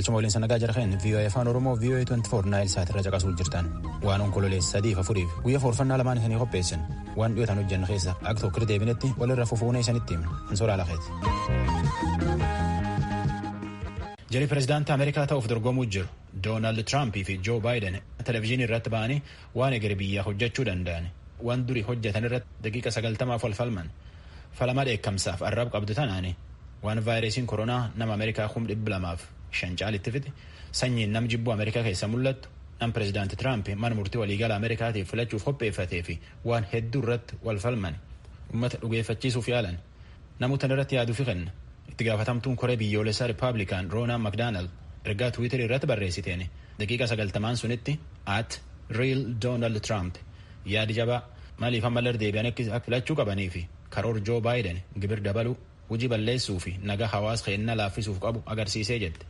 Galchuma waliin sanagaa jarheen VOA Afaan Oromoo VOA 24 Naayil Saat irra caqasuu jirtan. Waan onkololeessa 3 4 guyyaa foorfannaa lamaan isanii qopheessan. Waan dhiyootaan hojjannu keessa akka tokko deebinetti walirra fufuunee isanitti himna. Ansoora Alaaqeeti. Jari pirezidaantii Ameerikaa ta'uuf dorgomuu jiru. Doonaald Tiraampii fi Joo Baayiden televizyiinii irratti ba'anii waan egere biyyaa hojjechuu danda'an waan durii hojjetan irratti daqiiqa 90 wal falman. Falama dheekkamsaaf arrab qabdu tanaani waan vaayirasiin koronaa nama Ameerikaa 205,000 caalitti fide sanyiin nam jibbuu Ameerikaa keessa mul'attu nam pirezidaanti Tiraamp mana murtii waliigala Ameerikaatiif filachuuf qopheeffatee fi waan hedduu irratti wal falman uummata dhugeeffachiisuuf yaalan namoota irratti yaaduufi kenna. Itti gaafatamtuun koree biyyoolessaa Rippaabilikaan Roonaal Makdaanald ergaa Tiwiiterii irratti barreessiteen daqiiqa 90 sunitti at real Donald Trump yaadi jabaa maaliif ammallee deebi'an akka filachuu qabanii fi karoor Joo Baayiden gibir dabaluu hojii balleessuu fi nagaa hawaasa keenyaa laaffisuuf qabu agarsiisee jette.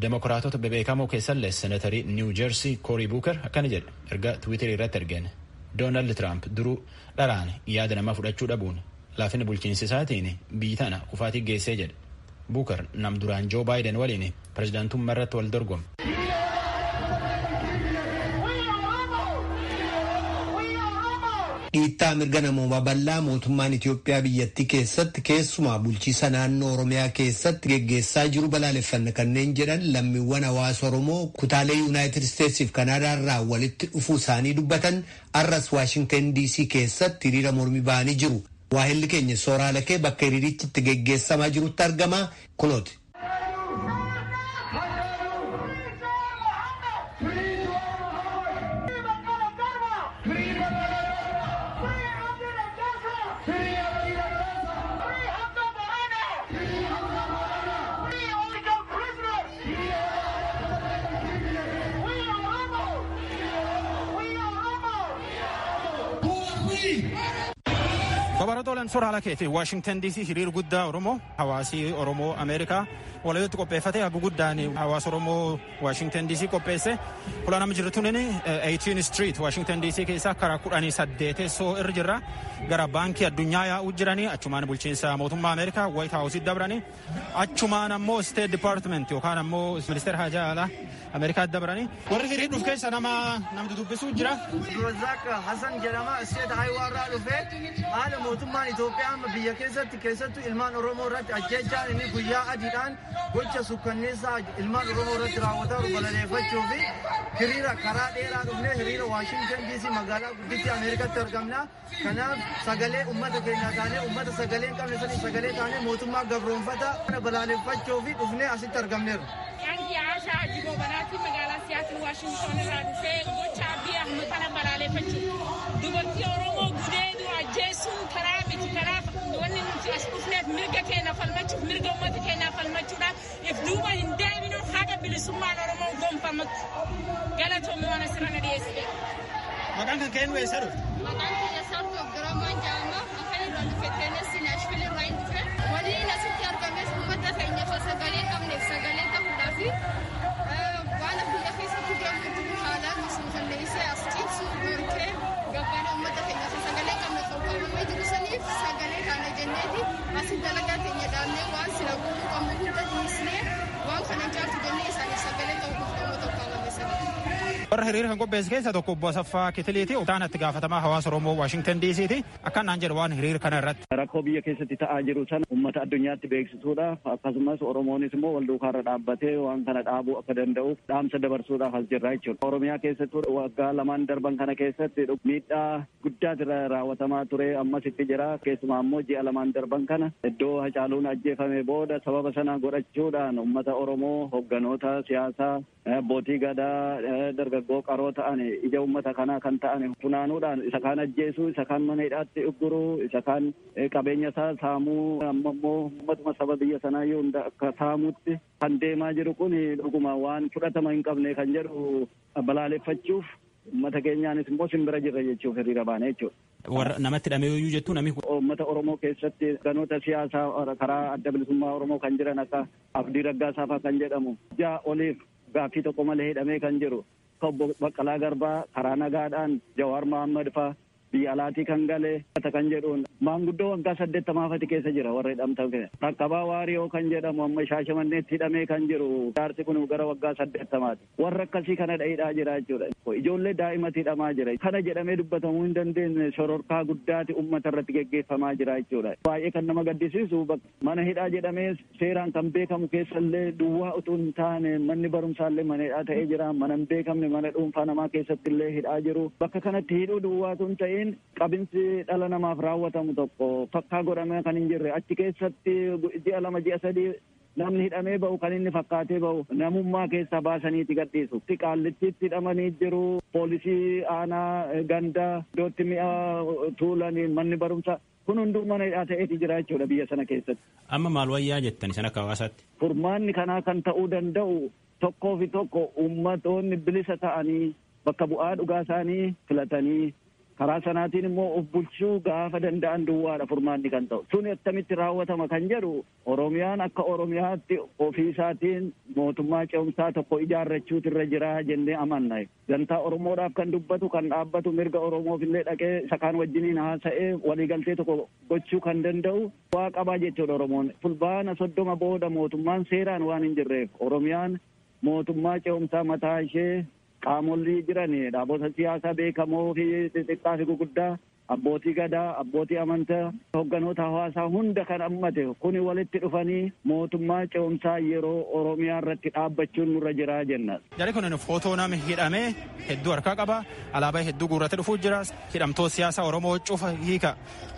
Demokiraatota bebeekamoo keessallee seenatarii Niw Jersey Koorii Buuker akkana jedhe ergaa Tiwiiterii irratti ergeen Doonaald Tiraamp duruu dharaan yaada namaa fudhachuu dhabuun laafina bulchiinsa isaatiin biyyi tana kufaatii geessee jedhe. Buuker nam duraan Joo Baayiden waliin pirezidaantummaa irratti wal dorgome. Dhiittaa mirga namoomaa bal'aa mootummaan Itiyoophiyaa biyyattii keessatti keessumaa bulchiisa naannoo Oromiyaa keessatti geggeessaa jiru balaaleffanna kanneen jedhan lammiiwwan hawaasa Oromoo kutaalee Yuunaayitid Isteetsiif Kanaadaarraa walitti dhufuu isaanii dubbatan arras Waashingtan DC keessatti hiriira mormii ba'anii jiru. Waahilli keenya Sooraa Lakee bakka hiriirichi itti geggeessamaa jirutti argama kunooti. Babaroota Sooraa Lakeeti Waashingtan DC hiriir guddaa Oromoo hawaasii Oromoo Ameerikaa walitti qopheeffate hagu guddaan hawaasa Oromoo Waashingtan DC qopheesse fuula nama jirtu nini 18 Street Waashingtan DC keessa karaa 18 irra jirra gara baankii addunyaa yaa'uu jiranii achumaan bulchiinsa mootummaa Ameerikaa White House dabranii achumaan ammoo State Department yookaan ammoo ministeera haajaa alaa Ameerikaa dabranii warri hiriir dhufu keessa nama namni dubbisuu jira. Abdulrazaaq Hasan jedhama State Highway irraa dhufee haala mootummaan Itoophiyaa amma biyya keessatti keessattuu ilmaan Oromoo irratti ajjeechaan inni guyyaa adiidhaan gocha sukkanneessaa ilmaan Oromoo irratti raawwataa jiru balaleeffachuu fi hiriira karaa dheeraa dhufnee hiriira Waashingtan DC magaalaa guddittii Ameerikaatti argamna. Kanaaf sagalee uummata keenyaa taanee uummata sagalee hin qabne sanii sagalee taanee mootummaa gabroonfata kana balaleeffachuu fi dhufnee asitti argamneerra. Maqaan Ashaa Ajiboo Banaatii magaalaa Siyaatil Waashington irraa dhufee gocha Abiy Ahmed kana balaaleffachuuf dubartii Oromoo gudeedu ajjeesuun karaa miti. Kanaaf wanni nuti as dhufneef mirga keenya falmachuuf mirga uummata keenyaa falmachuudhaaf if duuba hin deebinu haga bilisummaan Oromoo gonfamutti galatoomii waan asirra na dhiyeessite. Maqaan kan keenyu eessa dhufte? Maqaan kiyya Saartuu Abdurrahman jedhama. Afaan irraa dhufe Teenessi Naashvil irraa hin dhufe. Waliin asitti argames uummata keenya sagalee qabneef sagalee ta'uudhaaf waan biyya keessatti deemu jiru haalaan suukalleessee as cibsu dhorkee gabbana uummata keenya sagalee qabne tokkoomamee jiru saniif sagalee taana jenneeti asi dalagaa keenya dhaabnee waan sila guutuu qabnu hunda dhiisnee waan kana caaltu jennee isaaniif sagalee ta'uu dhufne uummata ukkaamame saniif. Warra hiriira kan qopheesse keessaa tokko obbo Asaffaa Kitiliiti. Taan itti gaafatamaa hawaasa Oromoo Waashingtan DCti. Akkanaan jedhu waan hiriira kana irratti. Rakkoo biyya keessatti ta'aa jiru sana uummata addunyaatti beeksisuudhaaf akkasumas Oromoonis immoo wal duukaarra dhaabbatee waan kana dhaabuu akka danda'uuf dhaamsa dabarsuudhaaf as jirra jechuudha. Oromiyaa keessatti waggaa lamaan darban kana keessatti miidhaa guddaatu raawwatamaa ture ammas itti jira. Keessumaa immoo ji'a lamaan darban kana iddoo Hacaaluun ajjeefame booda sababa sana godhachuudhaan uummata Oromoo hogganoota siyaasaa abbootii gadaa dargaggoo qaroo ta'an ija uummata kanaa kan ta'an funaanuudhaan isa kaan ajjeesuu isa kaan mana hidhaatti ugguruu isa kaan qabeenya isaa saamuu amma immoo uummatuma saba biyya sanaa iyyuu hunda akka saamuutti kan deemaa jiru kun dhuguma waan fudhatama hin qabne kan jedhu balaaleffachuuf uummata keenyaanis immoo simbira jirra jechuuf hiriira baane jechuudha. Warra namatti hidhamee yoo jettu namni. Uummata Oromoo keessatti ganoota siyaasaa karaa adda bilisummaa Oromoo kan jiran akka Abdii Raggaasaa fa'aa kan jedhamu ja'a oliif gaaffii tokko malee hidhamee kan jiru obbo Baqqalaa Garbaa karaa nagaadhaan Jawaar Mohaammed fa'aa Biyya alaatii kan gale kan jedhuun maanguddoo waggaa 80 keessa jira warra hidhamtan. Dhaqqabaa Waariyoo kan jedhamu amma Shaashamanneetti hidhamee kan jiru jaarsi kun gara waggaa 80ti. Warra akkasii kana hidhaa jira jechuudha. Ijoollee daa'imatti hidhamaa jira. Kana jedhamee dubbatamuu hin dandeenye shororkaa guddaati uummata irratti geggeeffamaa jira jechuudha. Baay'ee kan nama gaddisiisu mana hidhaa jedhamee seeraan kan beekamu keessallee duwwaa utuu hin taane manni barumsaallee mana hidhaa ta'ee jira. Mana hin beekamne mana dhuunfaa namaa keessatti illee hidhaa jiru. Bakka kanatti hidhuu duwwaa utuu hin ta'in qabinsi dhala namaaf raawwatamu tokko fakkaa godhamee kan hin jirre achi keessatti ji'a 2 ji'a 3 namni hidhamee ba'u kan inni fakkaatee ba'u namummaa keessaa baasaniiti gadhiisu. Qaallittiitti hidhamanii jiru. Poolisii aanaa gandaa iddootti mi'a tuulanii manni barumsaa kun hunduu mana hidhaa ta'eeti jira jechuudha biyya sana keessatti. Amma maal wayyaa jettan isin akka hawaasaatti? Furmaanni kanaa kan ta'uu danda'u tokkoo fi tokko uummatoonni bilisa ta'anii bakka bu'aa dhugaa isaanii filatanii karaa sanaatiin immoo of bulchuu gaafa danda'an duwwaadha furmaanni kan ta'u. Sun akkamitti raawwatama kan jedhu Oromiyaan akka Oromiyaatti ofiisaatiin mootummaa ce'umsaa tokko ijaarrachuutu irra jira jennee amanna. Gantaa Oromoodhaaf kan dubbatu kan dhaabbatu mirga Oromoof illee dhaqee isa kaan wajjiniin haasa'ee waliigaltee tokko gochuu kan danda'u waa qabaa jechuudha Oromoon. Fulbaana 30 booda mootummaan seeraan waan hin jirreef Oromiyaan mootummaa ce'umsaa mataa ishee qaamolli jiran dhaabota siyaasaa beekamoo fi xixiqqaa fi guguddaa abbootii gadaa abbootii amantaa hogganoota hawaasaa hunda kan hammate kuni walitti dhufanii mootummaa ce'umsaa yeroo Oromiyaa irratti dhaabbachuun nurra jiraa jenna. Jarri kun footoo nama hidhamee hedduu harkaa qaba. Alaabaa hedduu guurratee dhufuu jira. Hidhamtoota siyaasaa Oromoo cufa hiika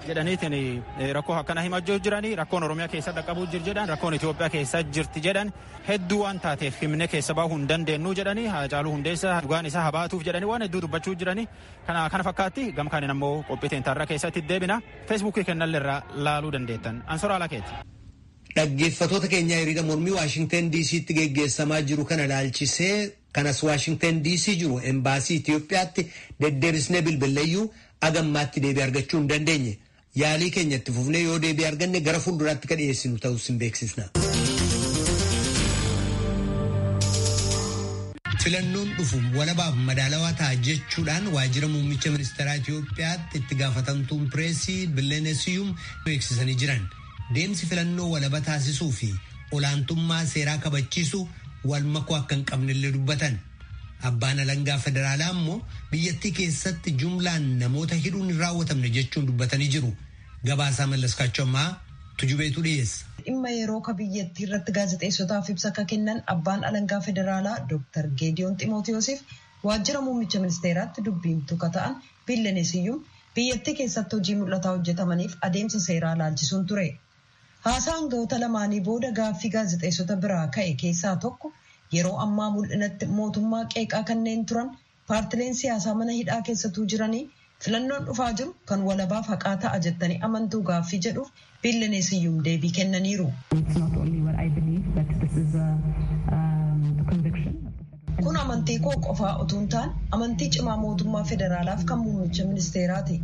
jedhaniitiin rakkoo akkana himachuu jiranii rakkoon Oromiyaa keessa dhaqqabuu jiru jedhan rakkoon Itoophiyaa keessa jirti jedhan hedduu waan taateef himne keessa bahuu hin dandeenyu jedhanii Haacaaluu Hundeessaa dhugaan isaa habaatuuf jedhanii waan hedduu dubbachuu jiranii kana fakkaatti gamkaaniin ammoo qophii teentarraa keessatti deebina feesbuukii kennalleerraa laaluu dandeettan ansoraa lakeeti. Dhaggeeffatoota keenyaa hiriira mormii Waashingtan DC'tti geggeessamaa jiru kana ilaalchisee kanas Waashingtan DC jiru embaasii Itoophiyaatti deddeebisnee bilbilleeyyuu agammaatti deebii argachuu hin dandeenye. Yaalii keenya itti fufnee yoo deebii arganne gara fuulduraatti kan dhiyeessinu ta'us hin beeksisna. Filannoon dhufu walabaaf madaalawaa ta'a jechuudhaan waajjira muummicha ministeeraa Itoophiyaatti itti gaafatamtuun pireesii Billeenee Siyuum beeksisanii jiran. Deemsi filannoo walaba taasisuu fi olaantummaa seeraa kabachiisu wal makuu akka hin qabnellee dubbatan. Abbaan alangaa federaalaa immoo biyyattii keessatti jumlaan namoota hidhuun hin raawwatamne jechuun dubbatanii jiru. Gabaasaa Mallaskaachoo ammaa Tujubeetu dhiyeessa. Dhimma yeroo ka biyyattii irratti gaazexeessotaaf ibsa akka kennan abbaan alangaa federaalaa Dr. Geediyoon Ximootiyoosiif waajjira muummicha ministeeraatti dubbiimtuu ka ta'an Billenee Siyyuum biyyattii keessatti hojii mul'ataa hojjetamaniif adeemsa seeraa laalchisuun ture. Haasaa aangawoota lamaanii booda gaaffii gaazexeessota biraa ka'e keessaa tokko yeroo ammaa mul'inatti mootummaa qeeqaa kanneen turan paartileen siyaasaa mana hidhaa keessatuu jiranii filannoon dhufaa jiru kan walabaaf haqaa ta'a jettanii amantuu gaaffii jedhuuf Billenee Siyyuum deebii kennaniiru. Kun amantii koo qofaa utuu hin taane amantii cimaa mootummaa federaalaaf kan muummicha ministeeraati.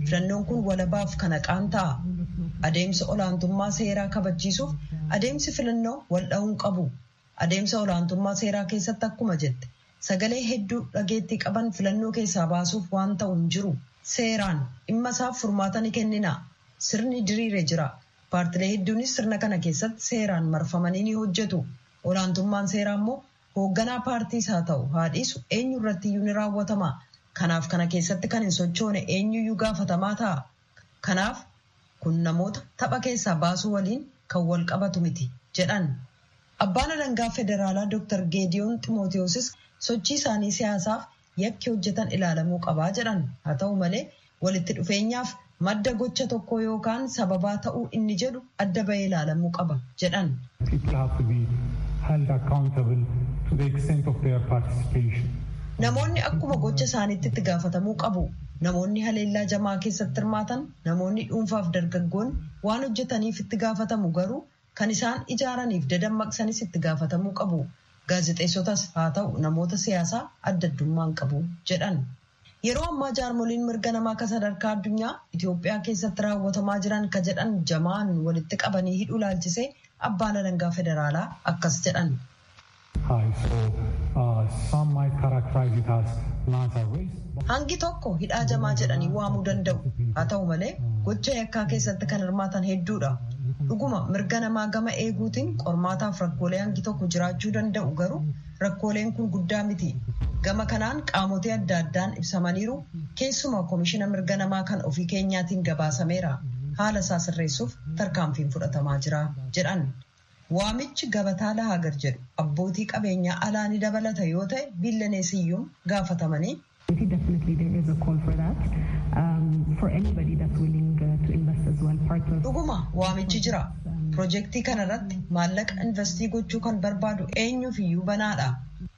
Filannoon kun walabaaf kan haqaan ta'a. Adeemsa olaantummaa seeraa kabachiisuuf adeemsi filannoo wal dha'uun qabu. Adeemsa olaantummaa seeraa keessatti akkuma jette sagalee hedduu dhageettii qaban filannoo keessaa baasuuf waan ta'u hin jiru. Seeraan dhimma isaaf furmaata ni kennina. Sirni diriire jira. Paartilee hedduunis sirna kana keessatti seeraan marfamanii ni hojjetu. Olaantummaan seeraa immoo hoogganaa paartiis haa ta'u haa dhiisu eenyu irratti iyyuu ni raawwatama. Kanaaf kana keessatti kan hin sochoone eenyuyyuu gaafatamaa ta'a. Kanaaf kun namoota tapha keessaa baasuu waliin kan wal qabatu miti jedhan. Abbaan alangaa federaalaa Dr. Geediyoon Ximootiyoosis sochii isaanii siyaasaaf yakki hojjetan ilaalamuu qabaa jedhan. Haa ta'u malee walitti dhufeenyaaf madda gocha tokko yookaan sababaa ta'uu inni jedhu adda bahee ilaalamuu qaba jedhan. Namoonni akkuma gocha isaaniitti itti gaafatamuu qabu. Namoonni haleellaa jamaa keessatti hirmaatan, namoonni dhuunfaaf dargaggoonni waan hojjetaniif itti gaafatamu garuu kan isaan ijaaraniif dadammaqsanis itti gaafatamuu qabu. Gaazexeessotas haa ta'u namoota siyaasaa adda addummaan qabu jedhan. Yeroo ammaa jaarmoliin mirga namaa kan sadarkaa addunyaa Itoophiyaa keessatti raawwatamaa jiran ka jedhan jamaan walitti qabanii hidhuu laalchisee abbaan alangaa federaalaa akkas jedhan. Hangi tokko hidhaa jamaa jedhanii waamuu danda'u. Haa ta'u malee gocha yakkaa keessatti kan hirmaatan hedduudha. Dhuguma mirga namaa gama eeguutiin qormaataaf rakkoolee hangi tokko jiraachuu danda'u garuu rakkooleen kun guddaa miti. Gama kanaan qaamotee adda addaan ibsamaniiru keessumaa koomishina mirga namaa kan ofii keenyaatiin gabaasameera. Haala isaa sirreessuuf tarkaanfiin fudhatamaa jira jedhan. Waamichi gabataa lahagar jedhu abbootii qabeenyaa alaa ni dabalata yoo ta'e biillaneesiyyuun gaafatamanii. Dhuguma waamichi jira. Pirojektii kanarratti maallaqa investii gochuu kan barbaadu eenyuuf iyyuu banaadha.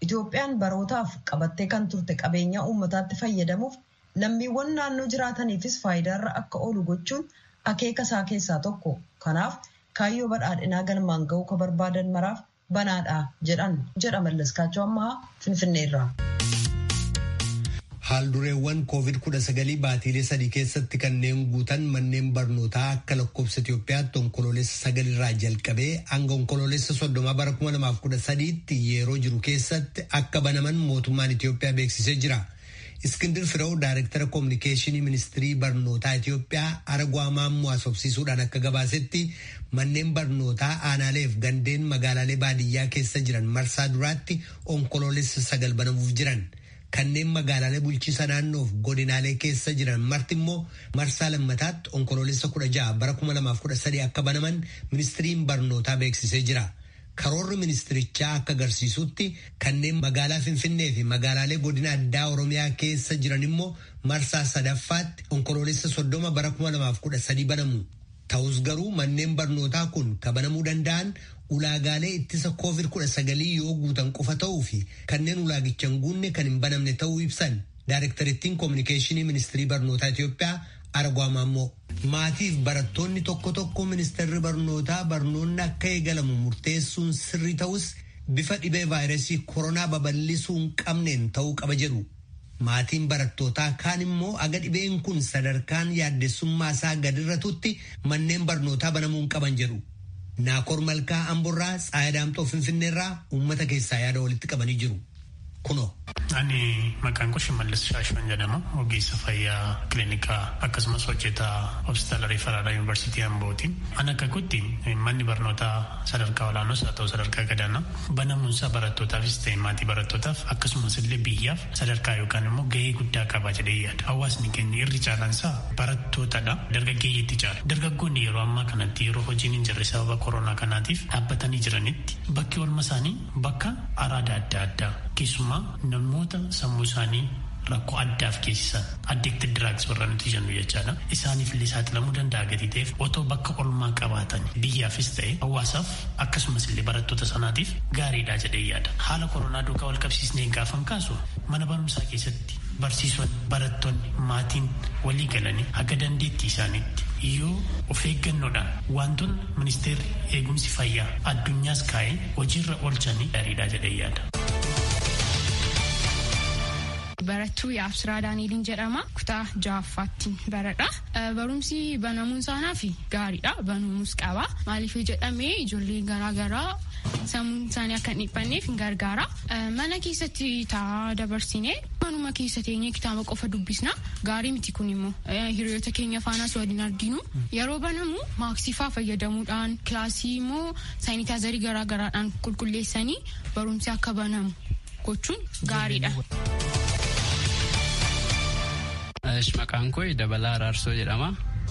Itoophiyaan barootaaf qabattee kan turte qabeenyaa uummataatti fayyadamuuf lammiiwwan naannoo jiraataniifis faayidaarra akka oolu gochuun akeeka isaa keessaa tokko. Kanaaf kaayyoo badhaadhinaa galmaan ga'uu ka barbaadan maraaf banaadha jedhan jedha Mallaskaachoo Ammahaa Finfinneerraa. Haaldureewwan COVID-19 baatiilee sadii keessatti kanneen guutan manneen barnootaa akka lakkoofsa Itoophiyaatti onkoloolessa 9 irraa jalqabee hanga onkoloolessa 30 bara 2013tti yeroo jiru keessatti akka banaman mootummaan Itoophiyaa beeksisee jira. Iskindir Firew Daayirektara Koominikeeshinii Ministirii Barnootaa Itoophiyaa Aragwaa Maammoo haasofsiisuudhaan akka gabaasetti manneen barnootaa aanaaleef gandeen magaalaalee baadiyyaa keessa jiran marsaa duraatti onkoloolessa 9 banamuuf jiran. Kanneen magaalaalee bulchiisa naannoof godinaalee keessa jiran marti immoo marsaa lammataatti onkoloolessa 16 bara 2013 akka banaman ministiriin barnootaa beeksisee jira. Karoorri ministirichaa akka agarsiisutti kanneen magaalaa Finfinnee fi magaalaalee godina addaa Oromiyaa keessa jiran immoo marsaa sadaffaatti onkoloolessa 30 bara 2013 banamu. Ta'us garuu manneen barnootaa kun kabanamuu danda'an ulaagaalee ittisa COVID-19 yoo guutan qofa ta'uu fi kanneen ulaagicha hin guunne kan hin banamne ta'uu ibsan. Daayirektarittiin Koominikeeshinii Ministirii Barnootaa Itoophiyaa Aragwaa Maammoo. Maatiif barattoonni tokko tokko ministeerri barnootaa barnoonni akka eegalamu murteessuun sirrii ta'us bifa dhibee vaayirasii koronaa babal'isuu hin qabneen ta'uu qaba jedhu. Maatiin barattootaa kaan immoo aga dhibeen kun sadarkaan yaaddessummaa isaa gadirratutti manneen barnootaa banamuu hin qaban jedhu. Naakoor Malkaa Amborraa Tsaayidaamxoo Finfinneerraa uummata keessaa yaada walitti qabanii jiru. Kunoo. Ani maqaan koo Shimallis Shaashuun jedhama. Ogeessa fayyaa kiliinikaa akkasumas hojjetaa hospitaala Riifaraadhaa Yuunivarsiitii Ambooti. Ani akka kootti manni barnootaa sadarkaa olaanoos haa ta'u sadarkaa gadaanaa banamuunsaa barattootaafis ta'e maatii barattootaaf akkasumas illee biyyaaf sadarkaa yookaan immoo gahee guddaa qaba jedhee yaada. Hawaasni keenya irri caalaansaa barattootadha. Dargaggeeyyiitti caala. Dargaggoonni yeroo ammaa kanatti yeroo hojiin hin jirre sababa koronaa kanaatiif dhaabbatanii jiranitti bakki oolma isaanii bakka araada adda addaa keessumaa namoota sammuu isaanii rakkoo addaaf geessisan addicted drugs warra nuti jennu jechaadha. Isaaniif illee saaxilamuu danda'a gatii ta'eef otoo bakka olmaa qabaatan biyyaafis ta'e hawaasaaf akkasumas illee barattoota sanaatiif gaariidha jedhee yaada. Haala koronaa duukaa wal qabsiisnee gaafan kaasu mana barumsaa keessatti barsiisonni barattoonni maatiin walii galanii haga dandeettii isaaniitti yoo of eeggannoodhaan wantoonni ministeerri eegumsi fayyaa addunyaas kaa'ee hojiirra oolchanii gaariidha jedhee yaada. Barattuu Yaabsiraa Daaniiliin jedhama. Kutaa ja'affaatti baradha. Barumsi banamuun isaanaaf gaariidha. Banamuus qaba. Maaliif jedhamee ijoolleen garaagaraa sammuun isaanii akka hin dhiphanneef hin gargaara. Mana keessatti taa'aa dabarsine manuma keessa teenyee kitaaba qofa dubbisna. Gaarii miti kun immoo hiriyoota keenya faanas waliin arginu. Yeroo banamu maaksifaa fayyadamuudhaan kilaasii immoo saayinitaazarii garaagaraadhaan qulqulleessanii barumsi akka banamu gochuun gaariidha. Maqaan koo Dabalaa Araarsoo jedhama.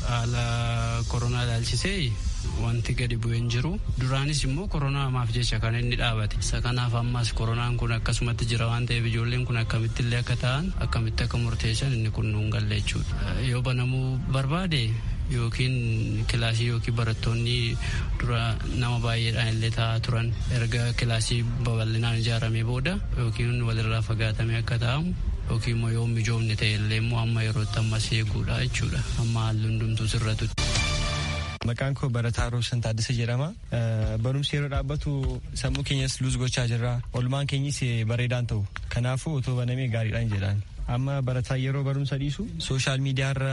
Haala koronaa ilaalchisee wanti gadi bu'ee hin jiru. Duraanis immoo koronaa hamaaf jecha kan inni dhaabate. Isa kanaaf ammas koronaan kun akkasumatti jira waan ta'eef ijoolleen kun akkamitti illee akka ta'an akkamitti akka murteessan inni kun nuun galle jechuudha. Yoo banamuu barbaade yookiin kilaasii yookiin barattoonni dura nama baay'eedhaan illee taa'aa turan erga kilaasii babal'inaan ijaaramee booda yookiin walirraa fagaatamee akka taa'amu yookiin immoo yoo mijoomne ta'e illee immoo amma yerootti ammas eeguudha jechuudha amma haalli hundumtuu sirratutti. Maqaan koo Barataa Roobsan Taaddasee jedhama. Barumsi yeroo dhaabbatu sammuu keenyas luus gochaa jirra. Olmaan keenyis bareedaan ta'u. Kanaafuu otoo banamee gaariidhaan jedhaan. Amma barataa yeroo barumsa dhiisu sooshaal miidiyaarra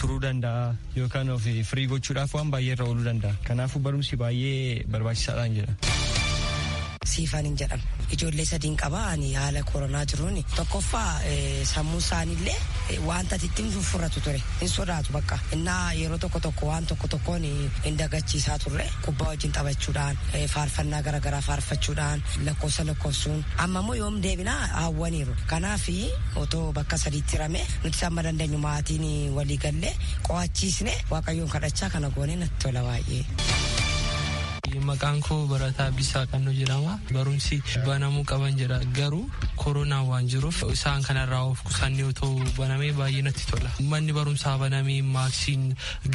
turuu danda'a yookaan of firii gochuudhaaf waan baay'ee irra ooluu danda'a. Kanaafuu barumsi baay'ee barbaachisaadhaan jedha. Siifan hin jedhamu. Ijoollee sadiin qaba ani haala koronaa jiruun tokkoffaa sammuu isaaniillee wanta ittiin furfuratu ture hin sodaatu bakka innaa yeroo tokko tokko waan tokko tokkoon hin dagachiisaa turre kubbaa wajjin taphachuudhaan faarfannaa garaagaraa faarfachuudhaan lakkoofsa lakkoofsuun amma immoo yoom deebinaa hawwaniiru. Kanaaf otoo bakka sadiitti hirame nuti amma dandeenyu maatiin walii gallee qo'achiisne Waaqayyoon kadhachaa kana goonee natti tola baay'ee. Maqaan koo Barataa Abdiisaa Qannoo jedhama. Barumsi banamuu qaban jedha. Garuu koronaan waan jiruuf isaan kanarraa of qusannee otoo banamee baay'ee natti tola. Manni barumsaa banamee maaksiin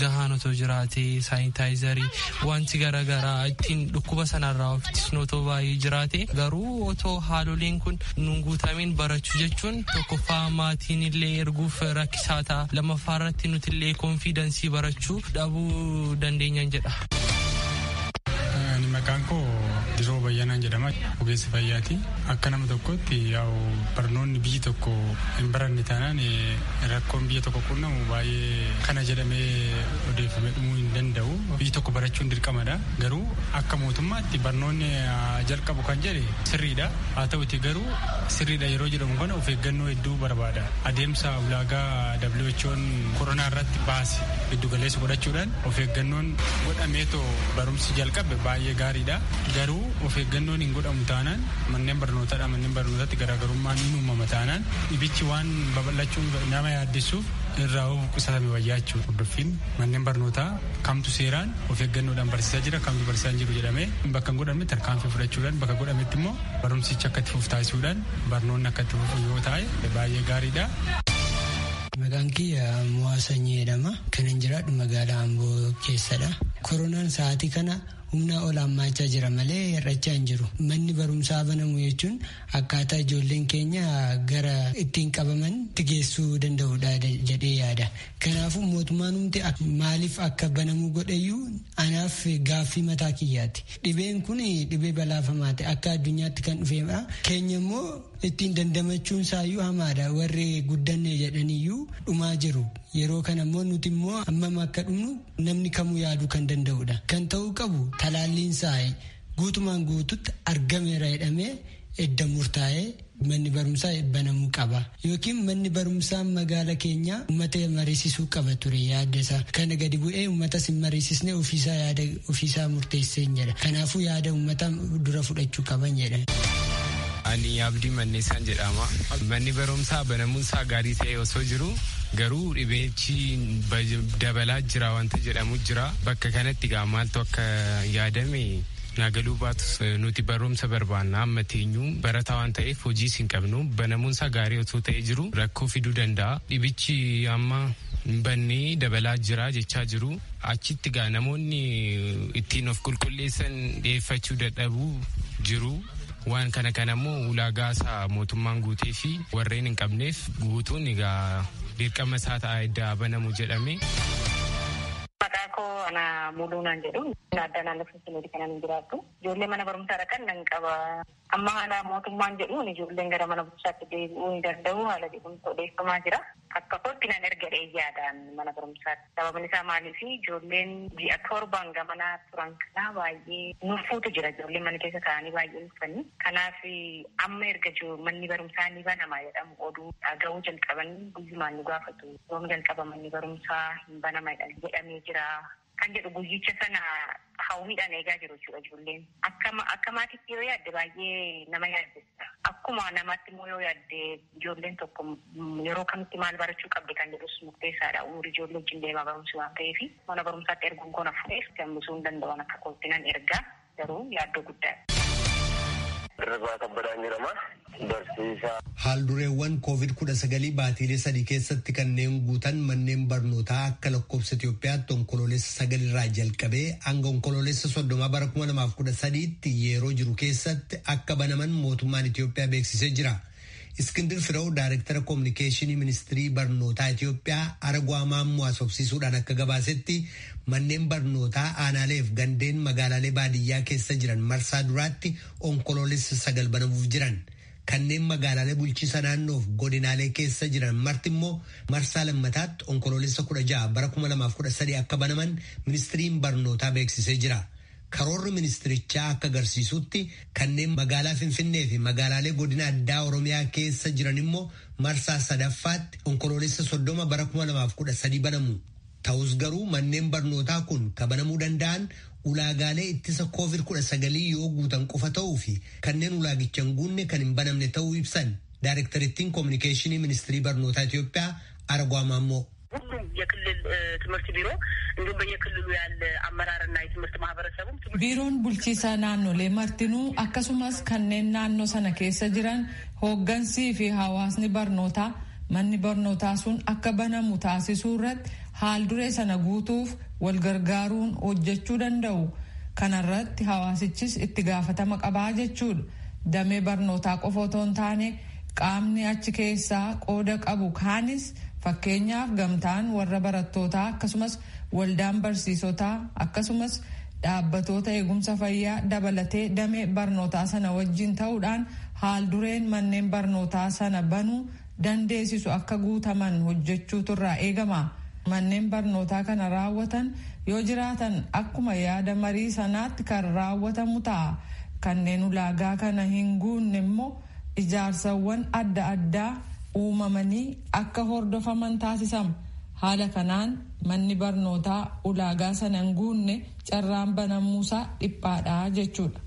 gahaan otoo jiraate saanitaayizarii wanti garaagaraa ittiin dhukkuba sanarraa of ittisnu otoo baay'ee jiraate garuu otoo haaloleen kun nuun guutameen barachuu jechuun tokkoffaa maatiin illee erguuf rakkisaa ta'a. Lammaffaa irratti nuti illee koonfiidensii barachuu dhabuu dandeenyan jedha. Maqaan koo Diroo Bayyanaan jedhama. Ogeessa fayyaati. Akka nama tokkotti yaa'u barnoonni biyyi tokko hin baranne taanaan rakkoon biyya tokko qunnamu baay'ee kana jedhamee odeeffamee dhumuu hin danda'u. Biyyi tokko barachuun dirqamadha. Garuu akka mootummaatti barnoonni jalqabu kan jedhe sirriidha. Haa ta'uti garuu sirriidha yeroo jedhamu kana of eeggannoo hedduu barbaada. Adeemsa ulaagaa WHO'n koronaa irratti baase giddu galeessa godhachuudhaan of eeggannoon godhameetoo barumsi jalqabe baay'ee gaariidha. Garuu of eeggannoon hin godhamu taanaan manneen barnootaadha manneen barnootaatti garaagarummaan hin uumama taanaan dhibichi waan babal'achuun nama yaaddessuuf irraa of qusatame wayyaa jechuudha. Hordoffiin manneen barnootaa kamtu seeraan of eeggannoodhaan barsiisaa jira kamtu barsiisaa hin jiru jedhamee bakka hin godhamne tarkaanfii fudhachuudhaan bakka godhametti immoo barumsichi akka itti fufu taasisuudhaan barnoonni akka itti fufu yoo ta'e baay'ee gaariidha. Maqaan kiyya Mo'aa Sanyii jedhama. Kanan jiraadhu magaalaa Amboo keessadha. Koronaan sa'aatii kana humna ol hammaachaa jira malee hir'achaa hin jiru. Manni barumsaa banamu jechuun akkaataa ijoolleen keenya gara ittiin qabaman itti geessuu danda'udha jedhee yaada. Kanaafuu mootummaan humti maaliif akka banamuu godheyyuu anaaf gaaffii mataa kiyyaati. Dhibeen kun dhibee balaafamaati. Akka addunyaatti kan dhufeedha. Keenya immoo ittiin dandamachuun isaayyuu hamaadha. Warri guddanne jedhaniyyuu dhumaa jiru. Yeroo kana immoo nuti immoo hammam akka dhumnu namni kamuu yaaduu kan danda'udha. Kan ta'uu qabu talaalliin isaa guutumaan guututti argameera jedhamee edda murtaa'ee manni barumsaa banamuu qaba. Yookiin manni barumsaa magaala keenyaa uummata mariisisuu qaba ture yaada isaa. Kana gadi bu'ee uummatas hin mariisisne ofiisaa yaada ofiisaa murteessee jedha. Kanaafuu yaada uummata dura fudhachuu qaban jedha. Ani Abdii Manneessaan jedhama. Manni barumsaa banamuunsaa gaarii ta'e osoo jiru garuu dhibeechi dabalaa jira wanta jedhamu jira. Bakka kanatti egaa maaltu akka yaadame naagaluu baatus nuti barumsa barbaanna amma teenyuu barataa waan ta'eef hojiis hin qabnu banamuunsaa gaarii osoo ta'e jiru rakkoo fiduu danda'a. Dhibichi amma bannee dabalaa jira jechaa jiru. Achitti gaa namoonni ittiin of qulqulleessan dhiyeeffachuu dadhabuu jiru. Waan kana kana immoo ulaagaa isaa mootummaan guutee fi warreen hin qabneef guutuun egaa dirqama isaa ta'a edda banamu jedhame. Maqaa koo ana Muluunaan jedhu adda naannoo Finfinneetti kanan jiraattu. Ijoollee mana barumsaa dhaqan nan qaba. Amma haala mootummaan jedhuun ijoolleen gara mana barumsaatti deebi'uu hin danda'u haala jedhuun odeeffamaa jira. Akka kootti nan erga yaadaan mana barumsaatti. Sababni isaa maaliif ijoolleen ji'a torbaan gamanaa turan kanaa baay'ee nufuutu jira. Ijoolleen mana keessa taa'anii baay'ee nufanii. Kanaaf amma erga manni barumsaa ni banama jedhamu oduu dhaga'uu jalqaban guyyumaan nu gaafatu. Yoom jalqaba manni barumsaa hin banama jedhamee jira. Kan jedhu guyyicha sana hawwiidhaan eegaa jiru jechuudha ijoolleen. Akka maatiitti yoo yaadde baay'ee nama yaaddessa. Akkuma namaatti immoo yoo yaadde ijoolleen tokko yeroo kamitti maal barachuu qabdi kan jedhus murteessaadha. Umurii ijoollee wajjin deemaa barumsi waan ta'eef mana barumsaatti erguun koon hafuudheef gammisuun hin danda'an akka kootti nan ergaa garuu yaaddoo guddaadha. Dirrebaa Kabbadaan jedhama. Barsiisaa. Haaldureewwan COVID-19 baatiilee sadii keessatti kanneen guutan manneen barnootaa akka lakkoofsa Itoophiyaatti onkoloolessa 9 irraa jalqabee hanga onkoloolessa 30 bara 2013tti yeroo jiru keessatti akka banaman mootummaan Itoophiyaa beeksisee jira. Iskindir Firew Daayirektara Koominikeeshinii Ministirii Barnootaa Itoophiyaa Aragwaa Maammoo haasofsiisuudhaan akka gabaasetti manneen barnootaa aanaaleef gandeen magaalaalee baadiyyaa keessa jiran marsaa duraatti onkoloolessa 9 banamuuf jiran. Kanneen magaalaalee bulchiisa naannoof godinaalee keessa jiran marti immoo marsaa lammataatti onkoloolessa 16 bara 2013 akka banaman ministiriin barnootaa beeksisee jira. Karoorri ministirichaa akka agarsiisutti kanneen magaalaa Finfinnee fi magaalaalee godina addaa Oromiyaa keessa jiran immoo marsaa sadaffaatti Onkoloolessa 30 bara 2013 banamu. Ta'us garuu manneen barnootaa kun kabanamuu danda'an ulaagaalee ittisa COVID-19 yoo guutan qofa ta'uu fi kanneen ulaagicha hin guunne kan hin banamne ta'uu ibsan. Daayirektarittiin Koominikeeshinii Ministirii Barnootaa Itoophiyaa Aragwaa Maammoo. ሁሉም የክልል ትምህርት ቢሮ እንዲሁም በየክልሉ ያለ አመራርና የትምህርት ማህበረሰቡም Biiroon bulchiisa naannolee martinuu akkasumas kanneen naannoo sana keessa jiran hooggansii fi hawaasni barnootaa manni barnootaa sun akka banamu taasisuu irratti haal duree sana guutuuf wal gargaaruun hojjechuu danda'u. Kanarratti hawaasichis itti gaafatama qabaa jechuudha. Damee barnootaa qofa otoo hin taane qaamni achi keessaa qooda qabu kaanis fakkeenyaaf gamtaan warra barattootaa akkasumas waldaan barsiisotaa akkasumas dhaabbatoota eegumsa fayyaa dabalatee damee barnootaa sana wajjin ta'uudhaan haal dureen manneen barnootaa sana banuu dandeessisu akka guutaman hojjechuutu irraa eegama. Manneen barnootaa kana raawwatan yoo jiraatan akkuma yaada marii sanaatti kan raawwatamu ta'a. Kanneen ulaagaa kana hin guunne immoo ijaarsawwan adda addaa uumamanii akka hordofaman taasisama. Haala kanaan manni barnootaa ulaagaa sana hin guunne carraan banamuusaa dhiphaadha jechuudha.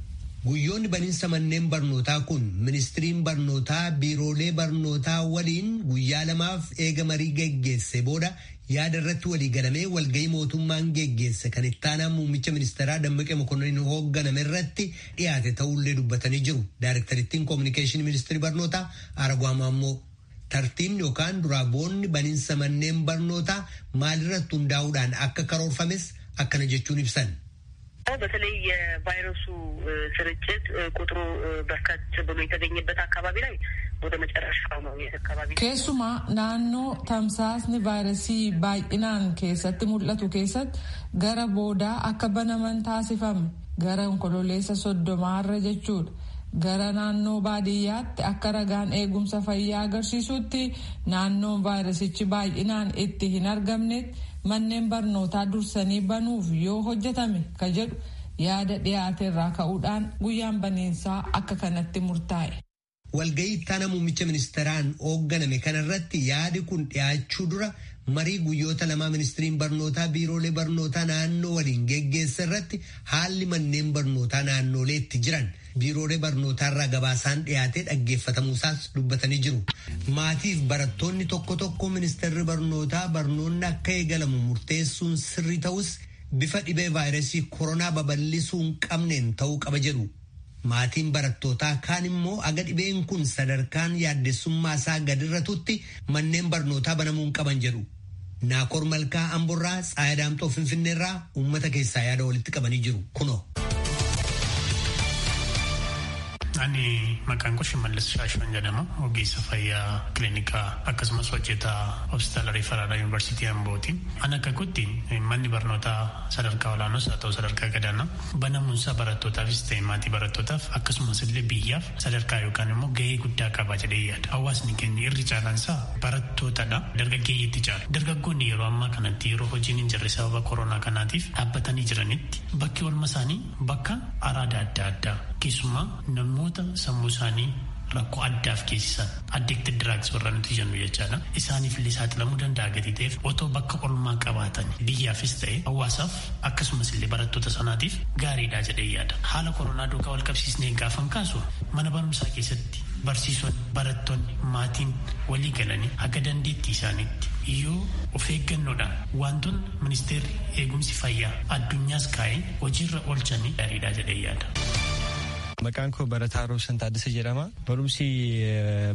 Guyyoonni baniinsa manneen barnootaa kun ministiriin barnootaa biiroolee barnootaa waliin guyyaa lamaaf eega marii geggeesse booda yaada irratti waliigalamee walgahii mootummaan geggeesse kan ittaanaa muummicha ministeeraa Dammaqee Mokonnin hoogganame irratti dhiyaate ta'ullee dubbatanii jiru. Daayirektarittiin Koominikeeshinii Ministirii Barnootaa Aragwaa Maammoo. Tartiibni yookaan duraaboonni baniinsa manneen barnootaa maalirratti hundaa'uudhaan akka karoorfames akkana jechuun ibsan. በተለይ የቫይረሱ ስርጭት ቁጥሩ በርከት ብሎ የተገኘበት አካባቢ ላይ ወደ መጨረሻው ነው አካባቢ Keessumaa naannoo tamsaasni vaayirasii baay'inaan keessatti mul'atu keessatti gara boodaa akka banaman taasifame gara Onkololeessa 30rra jechuudha. Gara naannoo baadiyyaatti akka ragaan eegumsa fayyaa agarsiisutti naannoon vaayirasichi baay'inaan itti hin argamnetti manneen barnootaa dursanii banuuf yoo hojjetame ka jedhu yaada dhiyaate irraa ka'uudhaan guyyaan baniinsaa akka kanatti murtaa'e. Walgahii ittaana muummicha ministeeraan hoogganame kanarratti yaadi kun dhiyaachuu dura marii guyyoota lamaa ministiriin barnootaa biiroolee barnootaa naannoo waliin geggeessa irratti haalli manneen barnootaa naannolee itti jiran biiroolee barnootaa irraa gabaasaan dhiyaatee dhaggeeffatamuusaas dubbatanii jiru. Maatiif barattoonni tokko tokko ministeerri barnootaa barnoonni akka eegalamu murteessuun sirrii ta'us bifa dhibee vaayirasii koronaa babal'isuu hin qabneen ta'uu qaba jedhu. Maatiin barattootaa kaan immoo aga dhibeen kun sadarkaan yaaddessummaa isaa gadirratutti manneen barnootaa banamuu hin qaban jedhu. Naakoor Malkaa Amborraa, Tsaayaa Daamxoo Finfinneerraa uummata keessaa yaada walitti qabanii jiru. Kunoo. Ani maqaan koo Shimallis Shaashuun jedhama. Ogeessa fayyaa kiliinikaa akkasumas hojjetaa hospitaala Riifaraalaa Yuunivarsiitii Ambooti. Ani akka kootti manni barnootaa sadarkaa olaanoos haa ta'u sadarkaa gadaanaa banamuunsaa barattootaafis ta'e maatii barattootaaf akkasumas illee biyyaaf sadarkaa yookaan immoo gahee guddaa qaba jedhee yaada. Hawaasni keenya irri caalaansaa barattootadha. Dargaggeeyyiitti caala. Dargaggoonni yeroo ammaa kanatti yeroo hojiin hin jirre sababa koronaa kanaatiif dhaabbatanii jiranitti bakki oolma isaanii bakka araada adda addaa keessumaa namoota sammuu isaanii rakkoo addaaf geessisan addicted drugs warra nuti jennu jechaadha. Isaaniif illee saaxilamuu danda'a gatii ta'eef otoo bakka olmaa qabaatan biyyaafis ta'e hawaasaaf akkasumas illee barattoota sanaatiif gaariidha jedhee yaada. Haala koronaa duukaa wal qabsiisnee gaafan kaasu mana barumsaa keessatti barsiisonni, barattoonni, maatiin walii galanii akka dandeettii isaaniitti yoo of eeggannoodhaan wantoonni ministeerri eegumsi fayyaa addunyaas kaa'ee hojiirra oolchanii gaariidha jedhee yaada. Maqaan koo Barataa Roobsan Taaddasee jedhama. Barumsi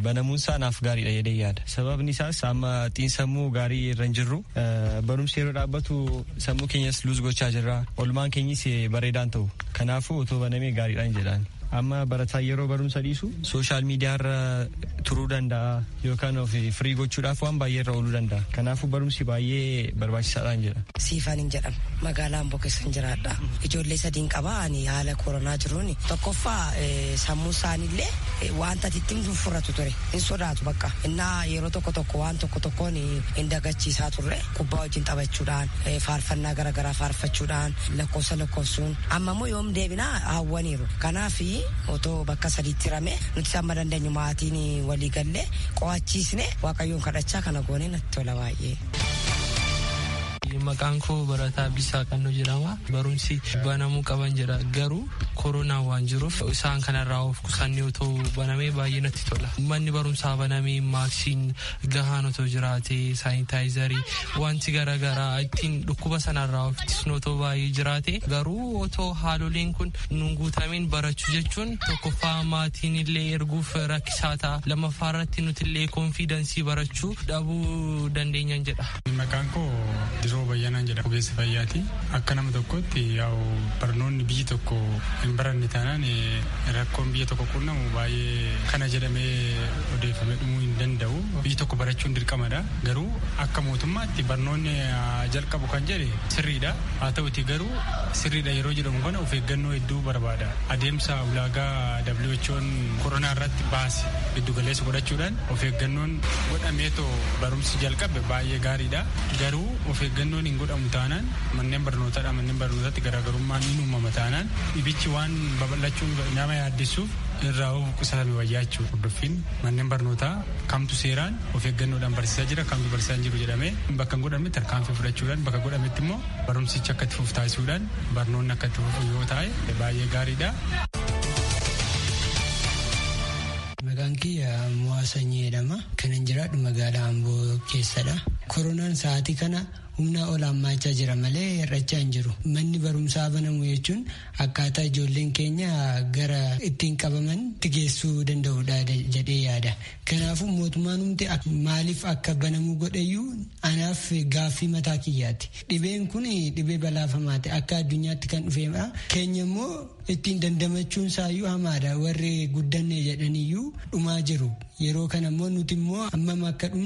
banamuunsaa naaf gaariidha jedhee yaada. Sababni isaas amma xiinsammuu gaarii irra hin jirru. Barumsi yeroo dhaabbatu sammuu keenyas luus gochaa jirra. Olmaan keenyis bareedaan ta'u. Kanaafuu otoo banamee gaariidhaan jedhaan. Amma barataa yeroo barumsa dhiisu sooshaal miidiyaa irra turuu danda'a yookaan of firii gochuudhaaf waan baay'ee irra ooluu danda'a. Kanaafuu barumsi baay'ee barbaachisaadhaan jedha. Siifan hin jedhamu. Magaalaa Amboo keessan jiraadha. Ijoollee sadiin qaba ani haala koronaa jiruun tokkoffaa sammuu isaaniillee wanta ittiin furatu ture hin sodaatu bakka innaa yeroo tokko tokko waan tokko tokkoon hin dagachiisaa turre kubbaa wajjin taphachuudhaan faarfannaa garaagaraa faarfachuudhaan lakkoofsa lakkoofsuun amma immoo yoom deebinaa hawwaniiru. Kanaaf otoo bakka sadiitti hirame nuti amma dandeenyu maatiin walii gallee qo'achiisne waaqayyoon kadhachaa kana goonee natti tola baay'ee. Maqaan koo Barataa Abdiisaa Qannoo jedhama. Barumsi banamuu qaban jedha. Garuu koronaan waan jiruuf isaan kanarraa of qusannee otoo banamee baay'ee natti tola. Manni barumsaa banamee maaksiin gahaan otoo jiraate saanitaayizarii wanti garaagaraa ittiin dhukkuba sanarraa of ittisnu otoo baay'ee jiraate garuu otoo haaloleen kun nuun guutameen barachuu jechuun tokkoffaa maatiin illee erguuf rakkisaa ta'a. Lammaffaa irratti nuti illee koonfiidensii barachuu dhabuu dandeenyan jedha. Maqaan koo Diroo Bayyanaan jedhama. Ogeessa fayyaati. Akka nama tokkotti yaa'u barnoonni biyyi tokko hin baranne taanaan rakkoon biyya tokko qunnamu baay'ee kana jedhamee odeeffamee dhumuu hin danda'u. Biyyi tokko barachuun dirqamadha. Garuu akka mootummaatti barnoonni jalqabu kan jedhe sirriidha. Haa ta'uti garuu sirriidha yeroo jedhamu kana of eeggannoo hedduu barbaada. Adeemsa ulaagaa WHO'n koronaa irratti baase giddu galeessa godhachuudhaan of eeggannoon godhameetoo barumsi jalqabe baay'ee gaariidha. Garuu of eeggannoon hin godhamu taanaan manneen barnootaadha manneen barnootaatti garaagarummaan hin uumama taanaan dhibichi waan babal'achuu nama yaaddessuuf irraa of qusatame wayyaa jechuudha. Hordoffiin manneen barnootaa kamtu seeraan of eeggannoodhaan barsiisaa jira kamtu barsiisaa hin jiru jedhamee bakka hin godhamne tarkaanfii fudhachuudhaan bakka godhametti immoo barumsichi akka itti fufu taasisuudhaan barnoonni akka itti fufu yoo ta'e baay'ee gaariidha. Maqaan kiyya Mo'aa Sanyii jedhama. Kanan jiraadhu magaalaa Amboo keessadha. Koronaan sa'aatii kana humna ol hammaachaa jira malee hir'achaa hin jiru. Manni barumsaa banamu jechuun akkaataa ijoolleen keenya gara ittiin qabaman itti geessuu danda'udha jedhee yaada. Kanaafuu mootummaan hundi maaliif akka banamuu godheyyuu anaaf gaaffii mataa kiyyaati. Dhibeen kun dhibee balaafamaati. Akka addunyaatti kan dhufeedha. Keenya immoo ittiin dandamachuun isaayyuu hamaadha. Warri guddanne jedhaniyyuu dhumaa jiru. Yeroo kana immoo nuti immoo hammam akka dhumnu